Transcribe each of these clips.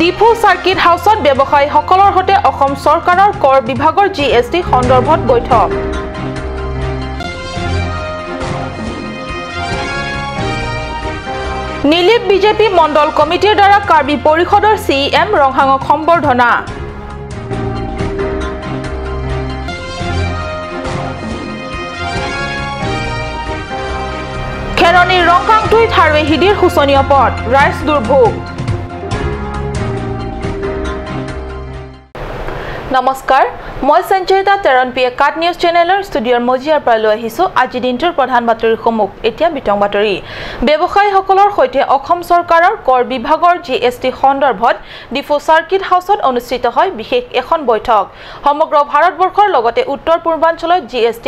Diphu circuit হাউচত ব্যৱসায়ীসকলৰ সৈতে অসম চৰকাৰৰ কৰ বিভাগৰ GST সন্দৰ্ভত বৈঠক। নীলিপ বিজেপি মণ্ডল কমিটিৰ দ্বাৰা কাৰ্বি পৰিষদৰ CEM ৰংহাঙক সম্বৰ্ধনা। খেৰণিৰ ৰংকাংটুইত হাৰৱে হিদিৰ শোচনীয় পথ, ৰাইজ দুৰ্ভোগ। নমস্কাৰ, মই সঞ্চয়িতা তেৰণ পিয়ে কাট নিউজ চেনেলৰ ষ্টুডিঅ'ৰ মজিয়াৰ পৰা লৈ আহিছোঁ আজি দিনটোৰ প্ৰধান বাতৰিসমূহ। এতিয়া বিতং বাতৰি। ব্যৱসায়ীসকলৰ সৈতে অসম চৰকাৰৰ কৰ বিভাগৰ GST সন্দৰ্ভত ডিফু চাৰ্কিট হাউচত অনুষ্ঠিত হয় বিশেষ এখন বৈঠক। সমগ্ৰ ভাৰতবৰ্ষৰ লগতে উত্তৰ পূৰ্বাঞ্চলত GST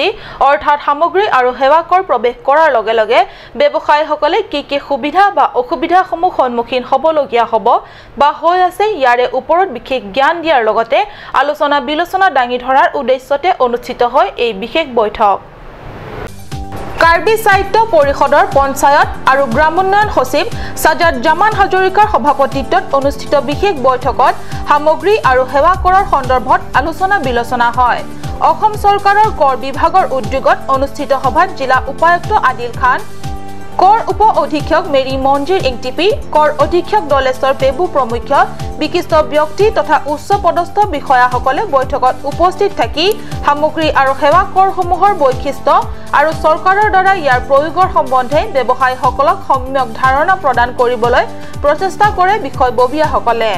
অৰ্থাৎ সামগ্ৰী আৰু সেৱা কৰ প্ৰৱেশ কৰাৰ লগে লগে ব্যৱসায়ীসকলে কি কি সুবিধা বা অসুবিধাসমূহ সন্মুখীন হ'বলগীয়া হ'ব বা হৈ আছে ইয়াৰে ওপৰত বিশেষ জ্ঞান দিয়াৰ লগতে আলোচনা বিলোচনা দাঙি ধৰাৰ উদ্দেশ্যতে অনুষ্ঠিত হয় এই বিশেষ বৈঠক। কাৰ্বি সাহিত্য পৰিষদৰ পঞ্চায়ত আৰু গ্ৰামোন্নয়ন সচিব সাজাদ জামান হাজৰিকাৰ সভাপতিত্বত অনুষ্ঠিত বিশেষ বৈঠকত সামগ্ৰী আৰু সেৱা কৰৰ সন্দৰ্ভত আলোচনা বিলোচনা হয়। অসম চৰকাৰৰ কৰ বিভাগৰ উদ্যোগত অনুষ্ঠিত সভাত জিলা উপায়ুক্ত আদিল খান, কৰ উপ অধীক্ষক মেৰী মঞ্জিৰ ইংটিপি, কৰ অধীক্ষক দলেশ্বৰ পেবু প্ৰমুখ্য বিশিষ্ট ব্যক্তি তথা উচ্চ পদস্থ বিষয়াসকলে বৈঠকত উপস্থিত থাকি সামগ্ৰী আৰু সেৱা কৰসমূহৰ বৈশিষ্ট্য আৰু চৰকাৰৰ দ্বাৰা ইয়াৰ প্ৰয়োগৰ সম্বন্ধে ব্যৱসায়ীসকলক সম্যক ধাৰণা প্ৰদান কৰিবলৈ প্ৰচেষ্টা কৰে বিষয়ববীয়াসকলে।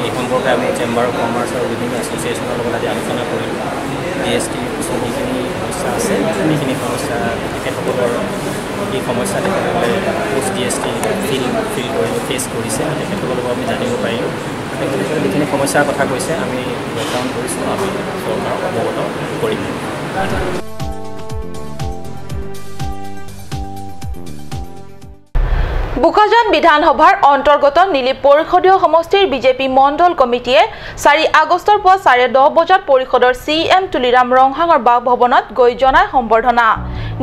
এই সম্পৰ্কে আমি চেম্বাৰ অফ কমাৰ্চ আৰু বিভিন্ন এছ'চিয়েশ্যনৰ লগত আজি আলোচনা কৰিলোঁ। GST পিছত যিখিনি সমস্যা আছে সেইখিনি সমস্যা তেখেতসকলৰ কি সমস্যা তেখেতসকলে পোষ্ট GST feel কৰি ফেচ কৰিছে তেখেতসকলকো আমি জানিব পাৰিলোঁ। তেখেতসকলে যিখিনি সমস্যাৰ কথা কৈছে আমি নোট ডাউন কৰিছোঁ, আমি চৰকাৰক অৱগত কৰিম। বোকাজান বিধানসভাৰ অন্তৰ্গত নীলিপ পৰিষদীয় সমষ্টিৰ বিজেপি মণ্ডল কমিটিয়ে 4 আগষ্টৰ পুৱা 10:30 বজাত পৰিষদৰ CEM Tuliram ৰংহাঙৰ বাসভৱনত গৈ জনায় সম্বৰ্ধনা।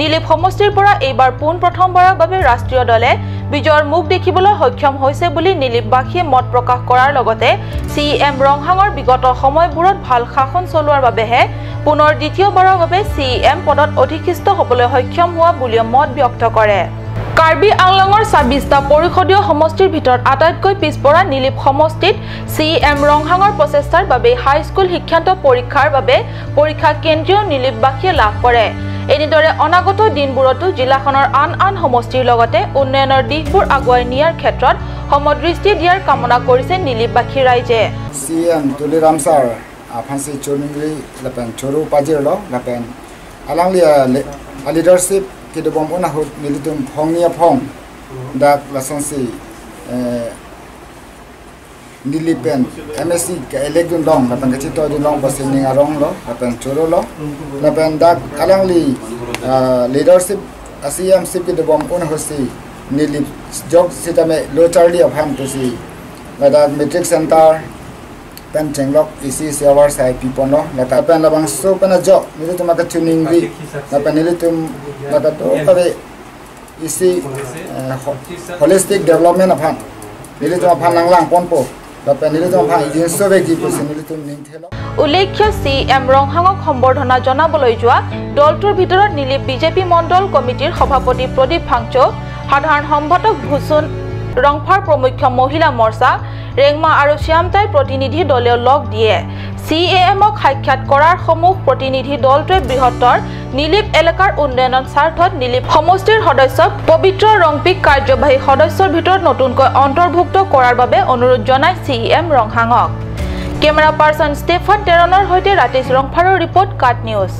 নীলিপ সমষ্টিৰ পৰা এইবাৰ পোনপ্ৰথমবাৰৰ বাবে ৰাষ্ট্ৰীয় দলে বিজয়ৰ মুখ দেখিবলৈ সক্ষম হৈছে বুলি নীলিপবাসীয়ে মত প্ৰকাশ কৰাৰ লগতে CEM ৰংহাঙৰ বিগত সময়বোৰত ভাল শাসন চলোৱাৰ বাবেহে পুনৰ দ্বিতীয়বাৰৰ বাবে CEM পদত অধিষ্ঠিত হ'বলৈ সক্ষম হোৱা বুলিও মত ব্যক্ত কৰে। কাৰ্বি আংলঙৰ 26টা পৰিষদীয় সমষ্টিৰ ভিতৰত আটাইতকৈ পিছপৰা নীলিপ সমষ্টিত CEM ৰংহাঙৰ প্ৰচেষ্টাৰ বাবে হাইস্কুল শিক্ষান্ত পৰীক্ষাৰ বাবে পৰীক্ষা কেন্দ্ৰীয় নীলিপবাসীয়ে লাভ কৰে। এনেদৰে অনাগত দিনবোৰতো জিলাখনৰ আন আন সমষ্টিৰ লগতে উন্নয়নৰ দিশবোৰ আগুৱাই নিয়াৰ ক্ষেত্ৰত সমদৃষ্টি দিয়াৰ কামনা কৰিছে নীলিপবাসী ৰাইজে। CEM Tuliram sir আফানসি চুনিংৰি lapen choru pajirlo lapen alanglia leadership kidobom unahut nilitum phongnia phong dak lasansi nilipen MSc ka electron long lapen kachito dun long basining arong lo lapen choro lo lapen dak alangli leadership CEM ship kidobom unahusi nilip jog sitame lo charlie of ham to si dak metric center pen chenglok isi server sai pipono lata pen labang so pen jo nilitum ka tuning ri lapen nilitum lata to kare isi holistic development aphan nilitum aphan langlang ponpo lapen nilitum aphan yin so be ki pose nilitum ning thelo। উল্লেখ্য CEM ৰংহাঙক সম্বৰ্ধনা জনাবলৈ যোৱা দলটোৰ ভিতৰত নীলিপ BJP মণ্ডল কমিটিৰ সভাপতি প্ৰদীপ ভাংচৌ, সাধাৰণ সম্পাদক ভূষণ ৰংফাৰ প্ৰমুখ্য মহিলা মৰ্চা, ৰেংমা আৰু শ্যামতাইৰ প্ৰতিনিধি দলেও লগ দিয়ে। CEMক সাক্ষাৎ কৰাৰ সমূহ প্ৰতিনিধি দলটোৱে বৃহত্তৰ নীলিপ এলেকাৰ উন্নয়নৰ স্বাৰ্থত নীলিপ সমষ্টিৰ সদস্য পবিত্ৰ ৰংপিক কাৰ্যবাহী সদস্যৰ ভিতৰত নতুনকৈ অন্তৰ্ভুক্ত কৰাৰ বাবে অনুৰোধ জনায় CEM ৰংহাঙক। কেমেৰা পাৰ্চন ষ্টেফান টেৰণৰ সৈতে ৰাতেশ ৰংফাৰৰ ৰিপৰ্ট, কাট নিউজ।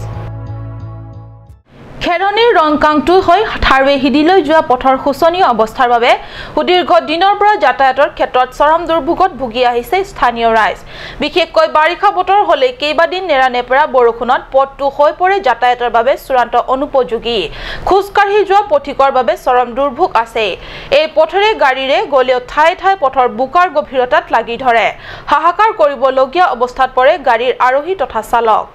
খেৰণিৰ ৰংকাংটো হৈ থাৰৱে হিদিলৈ যোৱা পথৰ শোচনীয় অৱস্থাৰ বাবে সুদীৰ্ঘ দিনৰ পৰা যাতায়াতৰ ক্ষেত্ৰত চৰম দুৰ্ভোগত ভুগি আহিছে স্থানীয় ৰাইজ। বিশেষকৈ বাৰিষা বতৰ হ'লে কেইবাদিন নেৰানেপেৰা বৰষুণত পথটো হৈ পৰে যাতায়াতৰ বাবে চূড়ান্ত অনুপযোগী। খোজকাঢ়ি যোৱা পথিকৰ বাবে চৰম দুৰ্ভোগ আছে। এই পথেৰে গাড়ীৰে গ'লেও ঠায়ে ঠায়ে পথৰ বোকাৰ গভীৰতাত লাগি ধৰে। হাহাকাৰ কৰিবলগীয়া অৱস্থাত পৰে গাড়ীৰ আৰোহী তথা চালক।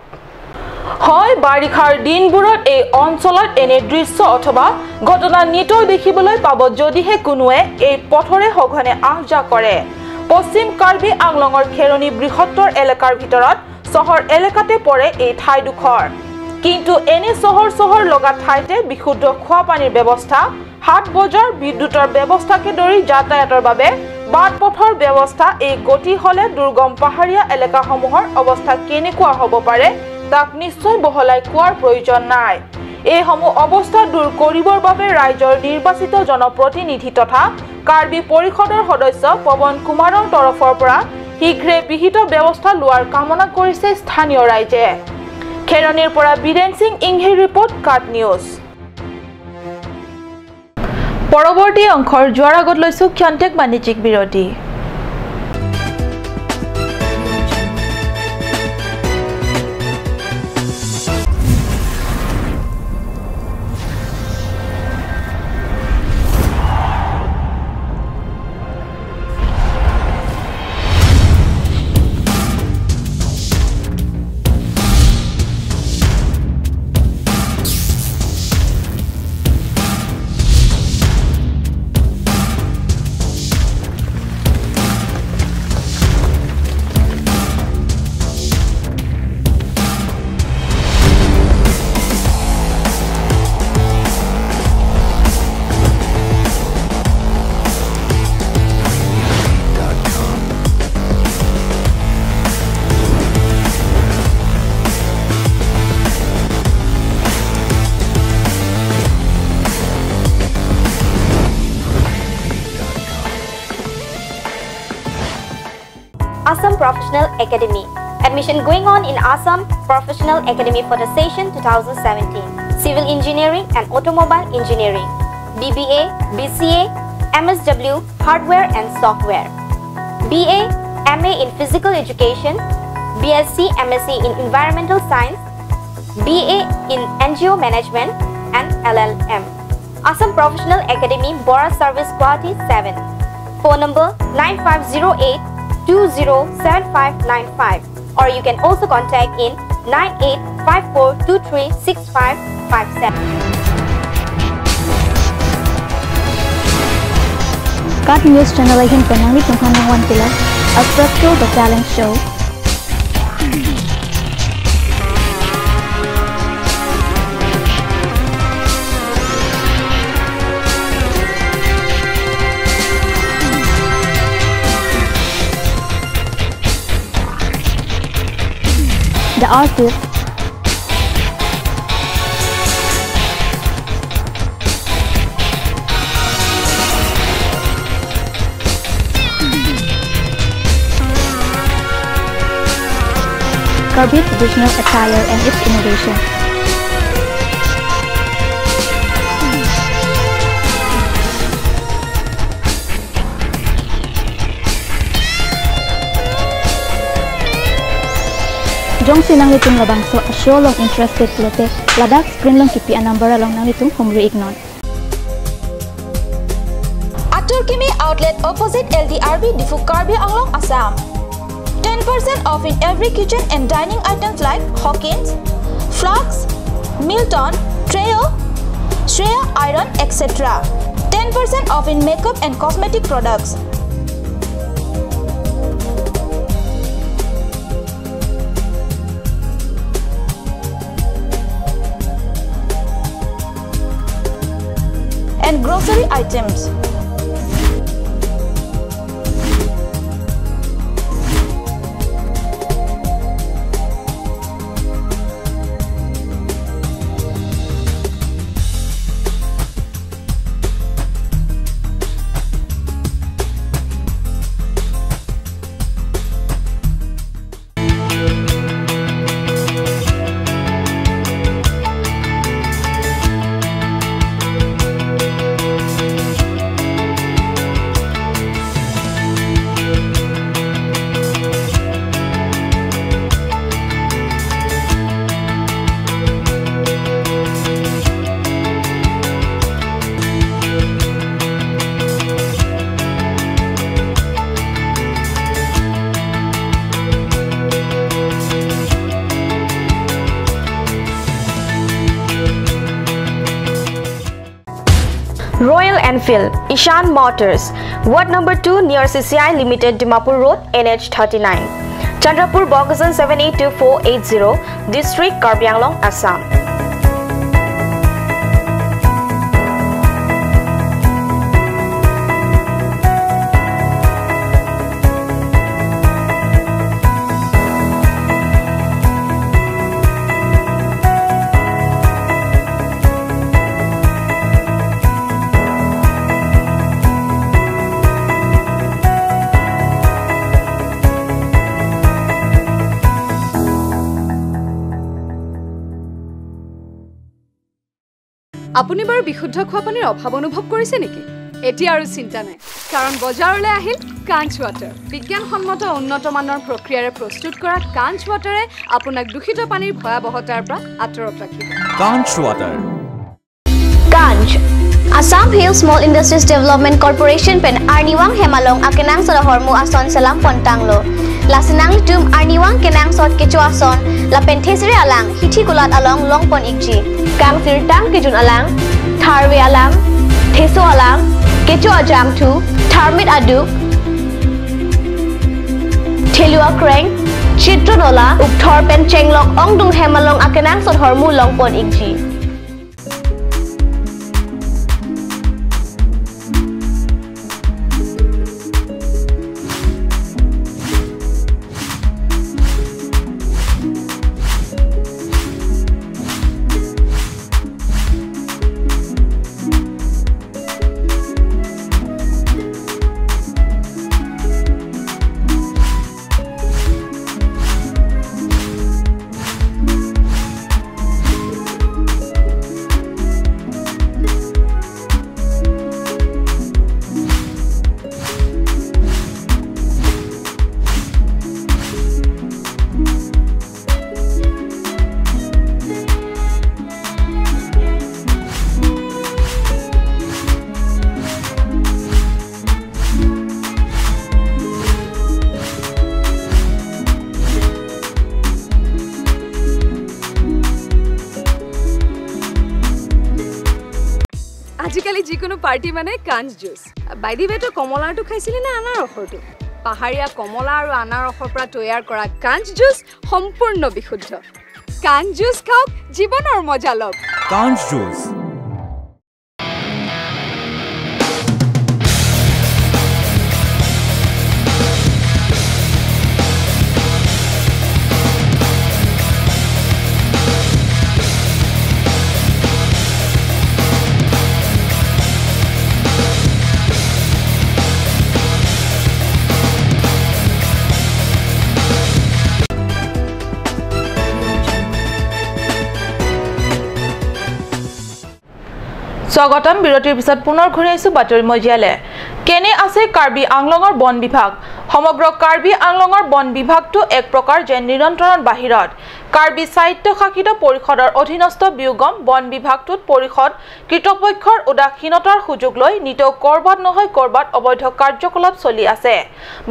হয়, বাৰিষাৰ দিনবোৰত এই অঞ্চলত এনে দৃশ্য অথবা ঘটনা নিতৌ দেখিবলৈ পাব যদিহে কোনোৱে এই পথৰে সঘনে আহ যাহ কৰে। পশ্চিম কাৰ্বি আংলঙৰ খেৰণি বৃহত্তৰ এলেকাৰ ভিতৰত চহৰ এলেকাতে পৰে এই ঠাইডোখৰ। কিন্তু এনে চহৰ চহৰ লগা ঠাইতে বিশুদ্ধ খোৱা পানীৰ ব্যৱস্থা, হাট বজাৰ, বিদ্যুতৰ ব্যৱস্থাকে ধৰি যাতায়াতৰ বাবে বাট পথৰ ব্যৱস্থা এই গতি হ'লে দুৰ্গম পাহাৰীয়া এলেকাসমূহৰ অৱস্থা কেনেকুৱা হ'ব পাৰে তাক নিশ্চয় বহলাই কোৱাৰ প্ৰয়োজন নাই। এইসমূহ অৱস্থা দূৰ কৰিবৰ বাবে ৰাইজৰ নিৰ্বাচিত জনপ্ৰতিনিধি তথা কাৰ্বি পৰিষদৰ সদস্য পৱন কুমাৰৰ তৰফৰ পৰা শীঘ্ৰে বিহিত ব্যৱস্থা লোৱাৰ কামনা কৰিছে স্থানীয় ৰাইজে। খেৰণিৰ পৰা বীৰেন সিং ইংহিৰ ৰিপৰ্ট, কাট নিউজ। পৰৱৰ্তী অংশৰ যোৱাৰ আগত লৈছো ক্ষন্তেক বাণিজ্যিক বিৰতি। Assam Professional Academy. Admission going on in Assam Professional Academy for the session 2017. Civil Engineering and Automobile Engineering, BBA, BCA, MSW, Hardware and Software, BA, MA in Physical Education, BSc, MSc in Environmental Science, BA in NGO Management and LLM. Assam Professional Academy, Bora Service, Guwahati 7. Phone number 9508 207595, or you can also contact in 9854236557. Kat News Channel hin panangi tungkhanang wan pila Attracto the Talent Show. The artist, Karbi traditional attire and its innovation. Jong sinang litung labang so asyo long interested lote Ladakh screen long kipi anambara long nang litung humri ignon. Aturkimi outlet opposite LDRB Diphu Karbi Anglong, Assam. 10% off in every kitchen and dining items like Hawkins, Flux, Milton, Treo, Shreya Iron, etc. 10% off in makeup and cosmetic products. And grocery items. Enfield. Ishan Motors, Ward number 2 near CCI Limited, Dimapur Road, NH 39. Chandrapur, Bokajan 782480, District Karbi Anglong, Assam. আপুনি বাৰু বিশুদ্ধ খোৱা পানীৰ অভাৱ অনুভৱ কৰিছে নেকি? এতিয়া আৰু চিন্তা নাই, কাৰণ বজাৰলৈ আহিল কাঞ্চ ৱাটাৰ। বিজ্ঞানসন্মত উন্নত মানৰ প্ৰক্ৰিয়াৰে প্ৰস্তুত কৰা কাঞ্চ ৱাটাৰে আপোনাক দূষিত পানীৰ ভয়াৱহতাৰ পৰা আঁতৰত ৰাখিব। Kanch water. Kanch Assam Hill Small Industries Development Corporation pen Arniwang Hemalong akenang sod hormu ason salam pontanglo. Lasinang litum Arniwang kenang sod kecho ason lapen thesre alang hithi kulat along long pon ikji. Kang sir tang kejun alang, tharwe alang, theso alang, kecho ajang thu, tharmit adu, thelua kreng, chitronola, ukthor pen chenglok ongdung hemalong akenang sod hormu long pon ikji. আজিকালি যিকোনো party মানে কাঞ্চ juice. By the ৱে, তই কমলাৰটো খাইছিলি নে আনাৰসৰটো? পাহাৰীয়া কমলা আৰু আনাৰসৰ পৰা তৈয়াৰ কৰা কাঞ্চ জুচ সম্পূৰ্ণ বিশুদ্ধ। কাঞ্চ জুচ খাওক, জীৱনৰ মজা লওক। কাঞ্চ জুচ। স্বাগতম। বিৰতিৰ পিছত পুনৰ ঘূৰি আহিছো বাতৰি মজিয়ালে। কেনে আছে কাৰ্বি আংলঙৰ বন বিভাগ? সমগ্ৰ কাৰ্বি আংলঙৰ বন বিভাগটো এক প্ৰকাৰ যেন নিয়ন্ত্ৰণৰ বাহিৰত। কাৰ্বি স্বায়ত্তশাসিত পৰিষদৰ অধীনস্থ বিয়োগম বন বিভাগটোত পৰিষদ কৰ্তৃপক্ষৰ উদাসীনতাৰ সুযোগ লৈ নিতৌ কৰবাত নহয় কৰবাত অবৈধ কাৰ্যকলাপ চলি আছে।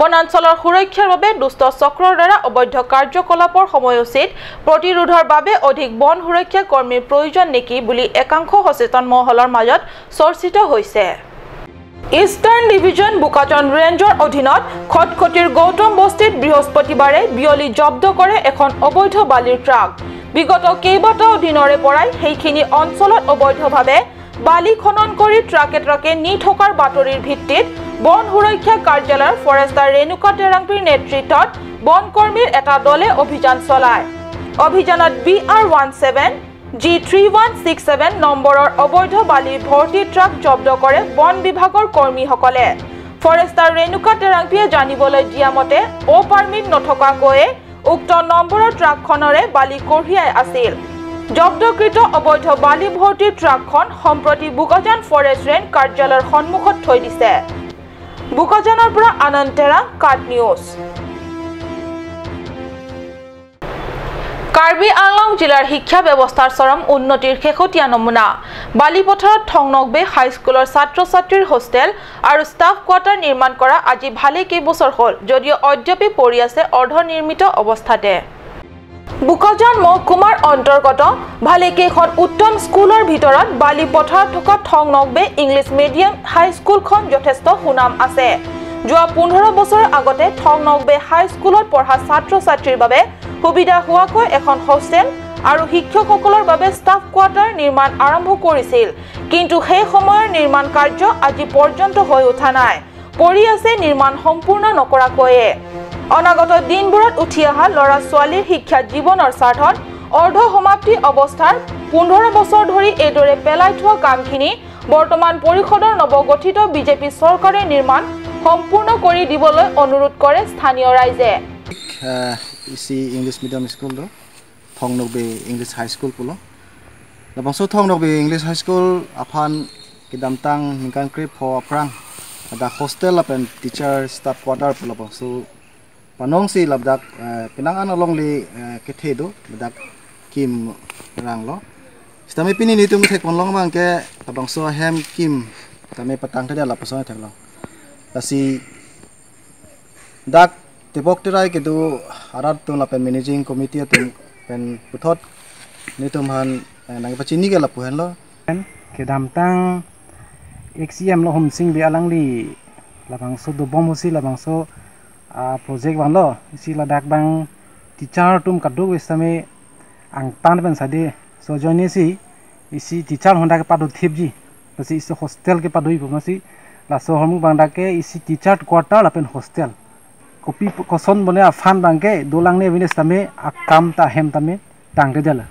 বনাঞ্চলৰ সুৰক্ষাৰ বাবে দুষ্ট চক্ৰৰ দ্বাৰা অবৈধ কাৰ্যকলাপৰ সময়োচিত প্ৰতিৰোধৰ বাবে অধিক বন সুৰক্ষা কৰ্মীৰ প্ৰয়োজন নেকি বুলি একাংশ সচেতন মহলৰ মাজত চৰ্চিত হৈছে। ইষ্টাৰ্ণ ডিভিজন বোকাজান ৰেঞ্জৰ অধীনত খটখটিৰ গৌতম বস্তিত বৃহস্পতিবাৰে বিয়লি জব্দ কৰে এখন অবৈধ বালিৰ ট্ৰাক। বিগত কেইবাটাও দিনৰে পৰাই সেইখিনি অঞ্চলত অবৈধভাৱে বালি খনন কৰি ট্ৰাকে ট্ৰাকে নি থকাৰ বাতৰিৰ ভিত্তিত বন সুৰক্ষা কাৰ্যালয়ৰ ফৰেষ্টাৰ ৰেণুকা টেৰাংপিৰ নেতৃত্বত বনকৰ্মীৰ এটা দলে অভিযান চলায়। অভিযানত BR 17 G 3167 নম্বৰৰ অবৈধ বালিৰ ভৰ্তি ট্ৰাক জব্দ কৰে বন বিভাগৰ কৰ্মীসকলে। ফৰেষ্টাৰ ৰেণুকা টেৰাংপিয়ে জানিবলৈ দিয়া মতে অ পাৰ্মিট নথকাকৈয়ে উক্ত নম্বৰৰ ট্ৰাকখনৰে বালি কঢ়িয়াই আছিল। জব্দকৃত অবৈধ বালি ভৰ্তি ট্ৰাকখন সম্প্ৰতি বোকাজান ফৰেষ্ট ৰেঞ্জ কাৰ্যালয়ৰ সন্মুখত থৈ দিছে। বোকাজানৰ পৰা আনন্দ টেৰাং, কাট নিউজ। কাৰ্বি আংলং জিলাৰ শিক্ষা ব্যৱস্থাৰ চৰম উন্নতিৰ শেহতীয়া নমুনা। বালিপথাৰত থংনকবে হাইস্কুলৰ ছাত্ৰ ছাত্ৰীৰ হোষ্টেল আৰু ষ্টাফ কোৱাৰ্টাৰ নিৰ্মাণ কৰা আজি ভালে কেইবছৰ হ'ল যদিও অদ্যাপি পৰি আছে অৰ্ধনিৰ্মিত অৱস্থাতে। বোকাজান মহকুমাৰ অন্তৰ্গত ভালেকেইখন উত্তম স্কুলৰ ভিতৰত বালিপথাৰত থকা থংনকবে ইংলিছ মিডিয়াম হাইস্কুলখন যথেষ্ট সুনাম আছে। যোৱা 15 বছৰৰ আগতে থংনকবে হাইস্কুলত পঢ়া ছাত্ৰ ছাত্ৰীৰ বাবে সুবিধা হোৱাকৈ এখন হোষ্টেল আৰু শিক্ষকসকলৰ বাবে ষ্টাফ কোৱাৰ্টাৰ নিৰ্মাণ আৰম্ভ কৰিছিল। কিন্তু সেই সময়ৰ নিৰ্মাণ কাৰ্য আজি পৰ্যন্ত হৈ উঠা নাই, পৰি আছে নিৰ্মাণ সম্পূৰ্ণ নকৰাকৈয়ে। অনাগত দিনবোৰত উঠি অহা ল'ৰা ছোৱালীৰ শিক্ষা জীৱনৰ স্বাৰ্থত অৰ্ধ সমাপ্তি অৱস্থাৰ 15 বছৰ ধৰি এইদৰে পেলাই থোৱা কামখিনি বৰ্তমান পৰিষদৰ নৱগঠিত বিজেপি চৰকাৰে নিৰ্মাণ সম্পূৰ্ণ কৰি দিবলৈ অনুৰোধ কৰে স্থানীয় ৰাইজে। ইচি English medium school Thongnokbe English high school পুলো labangso Thongnokbe English high school aphan kidamtang ningkan krip pho aprang da hostel lapen teacher staff quarter pulo bangso panong si labdak pinang an along li kethe do labdak kim rang lo stame pini ni tum thek long bang ke labangso hem kim tame patang thada lapaso thek long lasi dak tebok terai ke do arat tum lapen managing committee tum pen puthot ni tum han nang pachini ke lapu hen lo ke damtang XCM lo hom sing bi alang li labangso do bom hosi labangso project bang lo isi ladak bang teacher tum kadu westame ang tan ben sade so join si isi teacher honda ke padu thip ji lasi isi hostel ke padu ibu masi la so homu bang dake isi teacher quarter lapen hostel kopi koson bone afan bang ke dolang ne bine stame akam ta hem tame tang de jala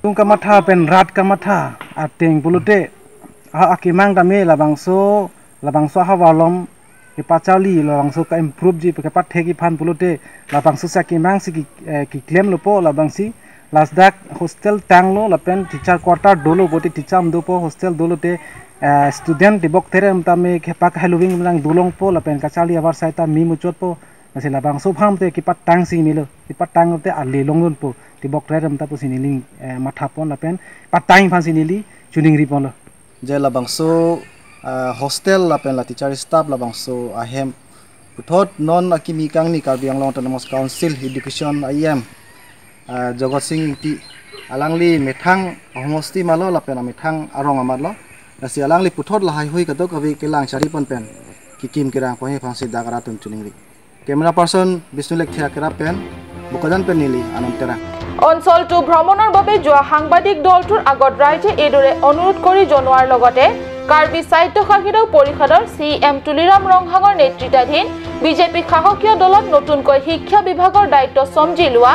tung kamatha pen rat kamatha ateng bulute a akimang tame labangso hawalom ke pachali labangso ka improve ji ke pat theki phan bulute labangso sa kimang si ki claim lopo labangsi lasdak hostel tanglo lapen teacher quarter dolo bote teacher do po hostel dolote student dibok terem tame khepak helowing lang dolong po lapen kachali abar saita mi muchot po nasi labangso pham te ki pat tang si ni lo ki pat tang te ali longlon po dibok terem ta po siniling matha pon lapen pat tang phan sinili chuning ri pon lo je labangso hostel lapen la teacher staff labangso ahem puthot non akimi kangni Karbi Anglong Autonomous Council Education IM Jagat Singh ti alangli methang homosti malo lapen methang arong amarlo lasi alangli puthot lahai hui kado kabi kelang chari pon pen kikim kerang pohe phangsi dagara tum chuning ri camera person Bishnu lek thia kera pen Bokajan pen nili anantera অঞ্চলটো ভ্ৰমণৰ বাবে যোৱা সাংবাদিক দলটোৰ আগত ৰাইজে এইদৰে অনুৰোধ কৰি জনোৱাৰ লগতে কাৰ্বি স্বায়ত্তশাসিত পৰিষদৰ চি এম তুলিৰাম ৰংহাঙৰ নেতৃত্বাধীন বিজেপি শাসকীয় দলত নতুনকৈ শিক্ষা বিভাগৰ দায়িত্ব চমজি লোৱা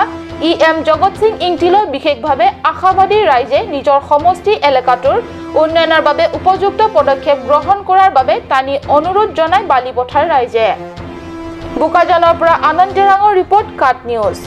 ই এম জগত সিং ইংতিলৈ বিশেষভাৱে আশাবাদী ৰাইজে নিজৰ সমষ্টি এলেকাটোৰ উন্নয়নৰ বাবে উপযুক্ত পদক্ষেপ গ্ৰহণ কৰাৰ বাবে টানি অনুৰোধ জনাই বালিপথাৰ ৰাইজে। বোকাজানৰ পৰা আনন্দ তেৰাঙৰ ৰিপৰ্ট, কাট নিউজ।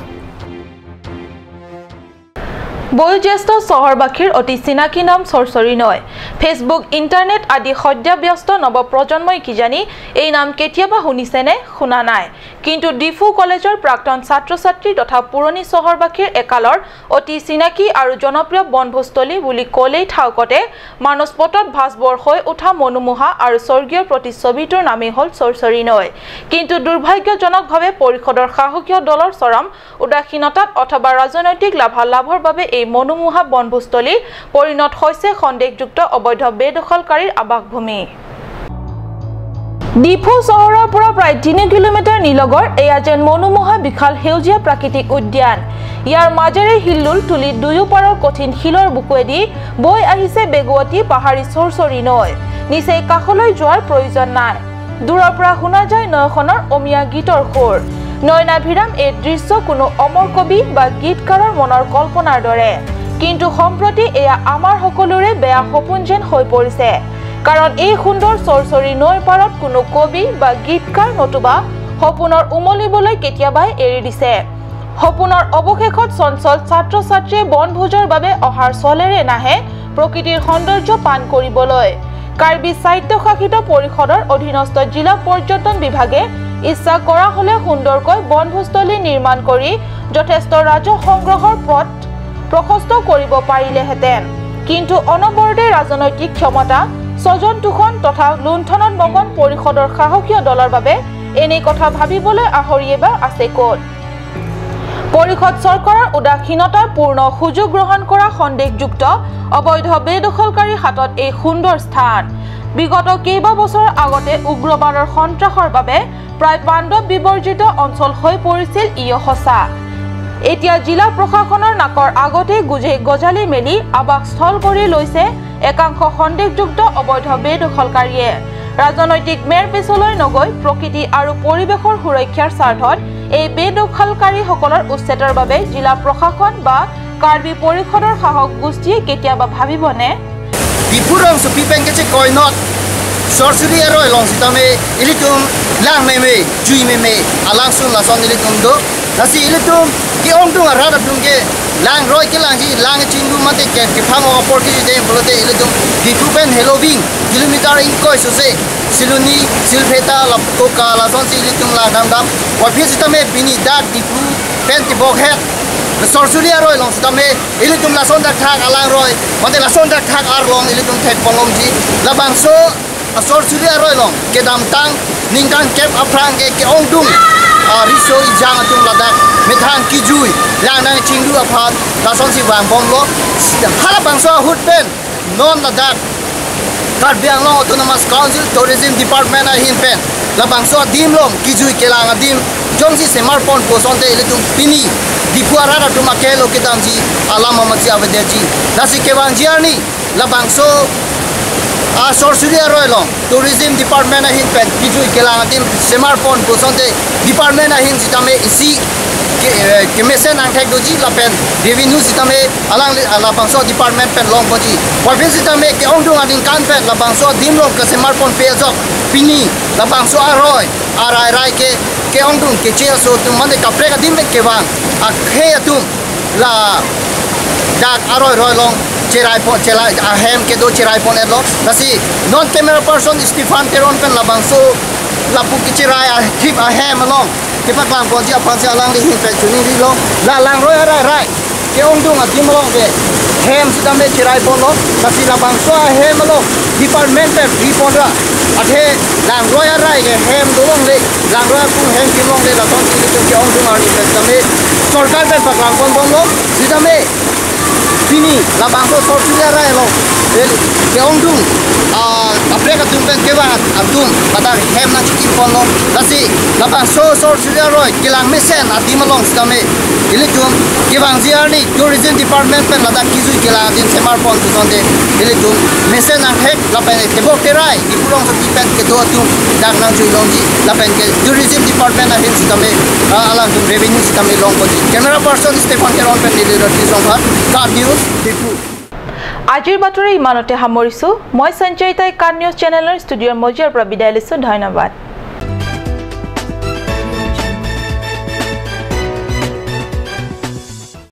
বয়োজ্যেষ্ঠ চহৰবাসীৰ অতি চিনাকি নাম চৰচৰি নৈ। ফেচবুক, ইণ্টাৰনেট আদি সদ্যব্যস্ত নৱপ্ৰজন্মই কিজানি এই নাম কেতিয়াবা শুনিছেনে? শুনা নাই। কিন্তু ডিফু কলেজৰ প্ৰাক্তন ছাত্ৰ ছাত্ৰী তথা পুৰণি চহৰবাসীৰ একালৰ অতি চিনাকি আৰু জনপ্ৰিয় বনভোজস্থলী বুলি ক'লেই থাকতে মানসপটত ভাঁজবৰ হৈ উঠা মনোমোহা আৰু স্বৰ্গীয় প্ৰতিচ্ছবিটোৰ নামেই হ'ল চৰচৰি নৈ। কিন্তু দুৰ্ভাগ্যজনকভাৱে পৰিষদৰ শাসকীয় দলৰ চৰম উদাসীনতাত অথবা ৰাজনৈতিক লাভালাভৰ বাবে এই মনোমোহা বনভোজস্থলী পৰিণত হৈছে সন্দেহযুক্ত অবৈধ বেদখলকাৰীৰ আৱাসভূমি। ডিফু চহৰৰ পৰা প্ৰায় 3 কিলোমিটাৰ নিলগৰ এয়া যেন মনোমোহা বিশাল সেউজীয়া প্ৰাকৃতিক উদ্যান। ইয়াৰ মাজেৰে হিল্লোল তুলি দুয়ো পাৰৰ কঠিন শিলৰ বুকুৱেদি বৈ আহিছে বেগুৱতী পাহাৰী চৰচৰি নৈ। নিচেই কাষলৈ যোৱাৰ প্ৰয়োজন নাই, দূৰৰ পৰা শুনা যায় নৈখনৰ অমীয়া গীতৰ সুৰ। নয়নাভিৰাম এই দৃশ্য কোনো অমৰ কবি বা গীতকাৰৰ মনৰ কল্পনাৰ দৰে, কিন্তু সম্প্ৰতি এয়া আমাৰ সকলোৰে বেয়া সপোন যেন হৈ পৰিছে। কাৰণ এই সুন্দৰ চৰচৰি নৈৰ পাৰত কোনো কবি বা গীতকাৰ নতুবা সপোনৰ উমলিবলৈ কেতিয়াবাই এৰি দিছে। সপোনৰ অৱশেষত চঞ্চল ছাত্ৰ ছাত্ৰীয়ে বনভোজৰ বাবে অহাৰ চলেৰে নাহে প্ৰকৃতিৰ সৌন্দৰ্য পান কৰিবলৈ। কাৰ্বি স্বায়ত্তশাসিত পৰিষদৰ অধীনস্থ জিলা পৰ্যটন বিভাগে ইচ্ছা কৰা হ'লে সুন্দৰকৈ বনভোজস্থলী নিৰ্মাণ কৰি যথেষ্ট ৰাজহ সংগ্ৰহৰ পথ প্ৰশস্ত কৰিব পাৰিলেহেঁতেন। কিন্তু অনবৰতে ৰাজনৈতিক ক্ষমতা, স্বজন তোষণ তথা লুণ্ঠনত মগন পৰিষদৰ সাহসীয় দলৰ বাবে এনে কথা ভাবিবলৈ আহৰিয়ে বা আছে ক'ত? পৰিষদ চৰকাৰৰ উদাসীনতাৰ পূৰ্ণ সুযোগ গ্ৰহণ কৰা সন্দেহযুক্ত অবৈধ বেদখলকাৰীৰ হাতত এই সুন্দৰ স্থান। বিগত কেইবা বছৰৰ আগতে উগ্ৰবাদৰ সন্ত্ৰাসৰ বাবে প্ৰায় পাণ্ডৱ বিবৰ্জিত অঞ্চল হৈ পৰিছিল ইয় সঁচা। এতিয়া জিলা প্ৰশাসনৰ নাকৰ আগতে গুজে গজালি মেলি আৱাসস্থল কৰি লৈছে একাংশ সন্দেহযুক্ত অবৈধ বেদখলকাৰীয়ে। ৰাজনৈতিক মেৰ পিছলৈ নগৈ প্ৰকৃতি আৰু পৰিৱেশৰ সুৰক্ষাৰ স্বাৰ্থত এই বেদখলকাৰীসকলৰ উচ্ছেদৰ বাবে জিলা প্ৰশাসন বা কাৰ্বি পৰিষদৰ সাহস গোষ্ঠীয়ে কেতিয়াবা ভাবিবনে? Lang roi ke lang ji lang chindu mate ke ke phang o por ki de bolote iledum dipu pen helobing kilometer in koi so se siluni silpheta lap ko ka la son si iledum la dam dam wa phi sitame bini dak dipu pen ti bok het sorsulia roi long sitame iledum la son dak thak alang roi mate la son dak thak ar long iledum thek polom ji la bang so sorsulia roi long ke dam tang ningkang kep aprang ke ke ong dung riso ijang atum ladak methang kijui lang nang chingdu aphat lason si wang bom lo hala bangso hut pen non ladak Karbi Anglong Autonomous Council Tourism Department a hin pen la bangso dim long kijui kelang adim jongsi semar pon poson te iletum pini dipuara ra tuma kelo kedam ji alama machi avede ji lasi kewang jiarni la bangso a sorsuria roilong tourism department a hin pen kijui kelang adim semar pon poson te department a hin sitame isi ke mesen ang thek doji la pen revenue sitame alang la bangso department pen long poji wafin sitame ke ongdung ading kan pen la bangso dim long ke semar pon pe jok pini la bangso aroi arai rai ke ongdung ke chel so tum mane kapre ka dim ke wang a khe atum la dak aroi roi long cherai pon chelai a hem ke do cherai pon etlo lasi non camera person Stephen Teron pen la bangso la pu ki cherai a thip a hem long ke pak bang pon ji apan si alang li hin pe chuni ri long la lang roi rai rai ke ong dung a dim long ke hem sitame cherai pon lo lasi la bangso a hem lo department pe free pon ra athe lang roi rai ke hem do long le lang roi pu hem kim long le la ton si ke ong dung a ri pe sitame sarkar pe pak lang pon long sitame pini la bangso sorsulia rai lo ke ong dung a apre ka tum pen ke wa atum kata hem na chiki pon lo lasi la bangso sorsulia roi kilang mesen adim long sitame iletum ke bang jiarni tourism department pen la da kijui kelang din semar pon tu sonde iletum mesen ang hek la pen ke bok terai dipurong so pen ke do atum dak nang chui long ji la pen ke tourism department a hin sitame alang tum revenue sitame long ko ji camera person Stephen Teron pen leader ti song ka news Diphu. আজিৰ বাতৰি ইমানতে সামৰিছো। মই সঞ্চয়িতাই কান news চেনেলৰ ষ্টুডিঅ'ৰ মজিয়াৰ পৰা বিদায় লৈছো। ধন্যবাদ।